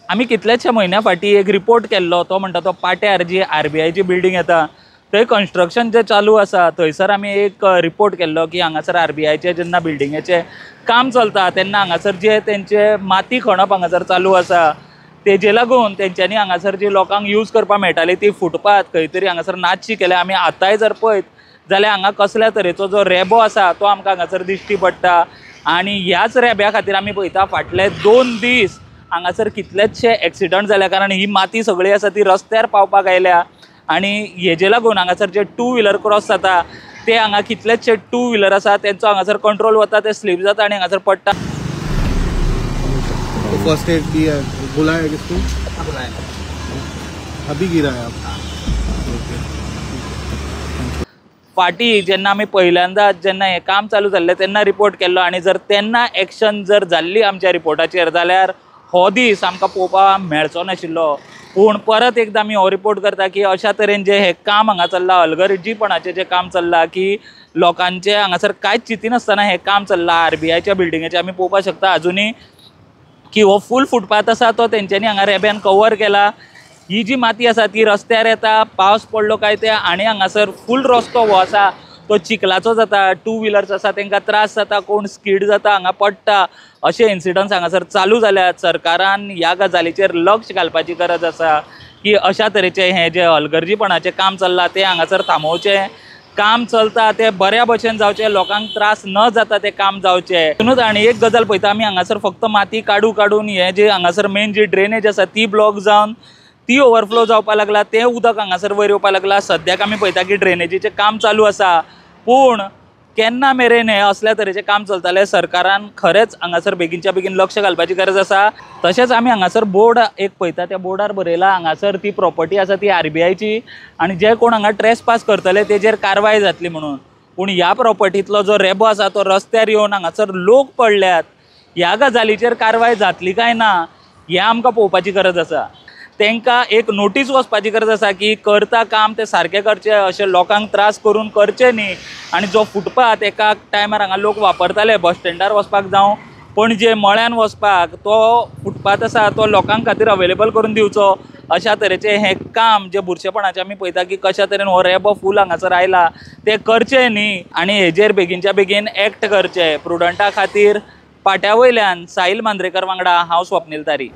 आमी कितल्याशा म्हयन्या फाटीं एक रिपोर्ट केल्लो, तो म्हणटा तो पाट्यार जी आरबीआयची बिल्डींग येता थंय कन्स्ट्रक्शन जें चालू आसा थंयसर आमी एक रिपोर्ट केल्लो की हांगासर आरबीआयचे जेन्ना बिल्डिंगेचें काम चलता तेन्ना हांगासर जे तेंचे माती खणप हांगासर चालू आसा तेजे लागून तेंच्यांनी हांगासर जी लोकांक यूज करपाक मेळटाली ती फुटपाथ खंय तरी हांगासर नाचशी केल्या. आमी आतांय जर पळयत जाल्यार हांगा कसल्या तरेचो जो रेबो आसा तो आमकां हांगासर दिश्टी पडटा आनी ह्याच रेब्या खातीर आमी पळयता फाटले 2 दीस हांगासर कितलेचशे एक्सिडंट जाल्या, कारण ही माती सगळी आसा ती रस्त्यार पावपाक आयल्या आनी हेजे लागून हांगासर जे टू व्हिलर क्रॉस जाता ते हांगा कितलेचशे टू व्हिलर आसा तेंचो हांगासर कंट्रोल वता, ते स्लीप जाता आनी हांगासर पडटा. तो फर्स्ट एड दिया है, बुलाया किसको? बुलाया, अभी गिरा है आप? फाटीं जेन्ना आमी पहिल्यांदा जेन्ना हें काम चालू जाल्लें तेन्ना रिपोर्ट केल्लो आनी जर तेन्ना एक्शन जर जाल्ली आमच्या रिपोर्टाचेर जाल्यार हो दीस आमकां पळोवपाक मेळचो नाशिल्लो. पूण परत एकदां आमी हो रिपोर्ट करता की अशा तरेन जें हें काम हांगा चल्लां, अलगर्जीपणाचें जें काम चल्लां की लोकांचें हांगासर कांयच चिंतिनासतना हें काम चल्लां. आरबीआयच्या बिल्डिंगेचें आमी पळोवपाक शकता आजुनूय की हो फूल फुटपाथ आसा तो तेंच्यांनी हांगा रेब्यान कवर केला. ही जी माती आसा ती रस्त्यार येता, पावस पडलो काय ते आनी हांगासर फूल रस्तो हो आसा तो चिखलाचो जाता, टू व्हिलर्स आसा तांकां त्रास जाता, कोण स्कीड जाता हांगा पडटा, अशे इन्सिडंट्स हांगासर चालू जाल्यात. सरकारान ह्या गजालीचेर लक्ष घालपाची गरज आसा की अशा तरेचें हें जें हलगर्जीपणाचें काम चल्लां तें हांगासर थांबोवचें. काम चलता तें बऱ्या भशेन जावचें, लोकांक त्रास न जाता तें काम जावचें. तितूनच आनी एक गजाल पळयता आमी हांगासर फक्त माती काडू काडून हें जें हांगासर मेन जी ड्रेनेज आसा ती ब्लॉक जावन ती ओवरफ्लो जावपाक लागला, तें उदक हांगासर वयर येवपाक लागला. सद्याक आमी पळयता की ड्रेनेजीचें काम चालू आसा, पूण केन्ना मेरेन हें असल्या तरेचें काम चलतालें? सरकारान खरेंच हांगासर बेगीनच्या बेगीन लक्ष घालपाची गरज आसा. तशेंच आमी हांगासर बोर्ड एक पळयता, त्या बोर्डार बरयला हांगासर ती प्रॉपर्टी आसा ती आरबीआयची आनी जे कोण हांगा ट्रेस पास करतले तेजेर कारवाय जातली म्हणून. पूण ह्या प्रॉपर्टींतलो जो रेबो आसा तो रस्त्यार येवन हांगासर लोक पडल्यात, ह्या गजालीचेर कारवाय जातली काय ना हें आमकां पळोवपाची गरज आसा. तांकां एक नोटीस वचपाची गरज आसा की करता काम तें सारकें करचें, अशें लोकांक त्रास करून करचें न्ही. आनी जो फुटपाथ एका टायमार हांगा लोक वापरताले बस स्टँडार वचपाक जावं पणजे मळ्यान वचपाक, तो फुटपाथ आसा तो लोकांक खातीर अवेलेबल करून दिवचो. अशा तरेचें हें काम जें बुरशेपणाचें आमी पळयता की कशा तरेन हो रेबो फूल हांगासर आयला तें करचें न्ही आनी हेजेर बेगीनच्या बेगीन एक्ट करचें. प्रुडंटा खातीर पाट्या वयल्यान साहिल मांद्रेकर वांगडा हांव स्वप्नील तारी.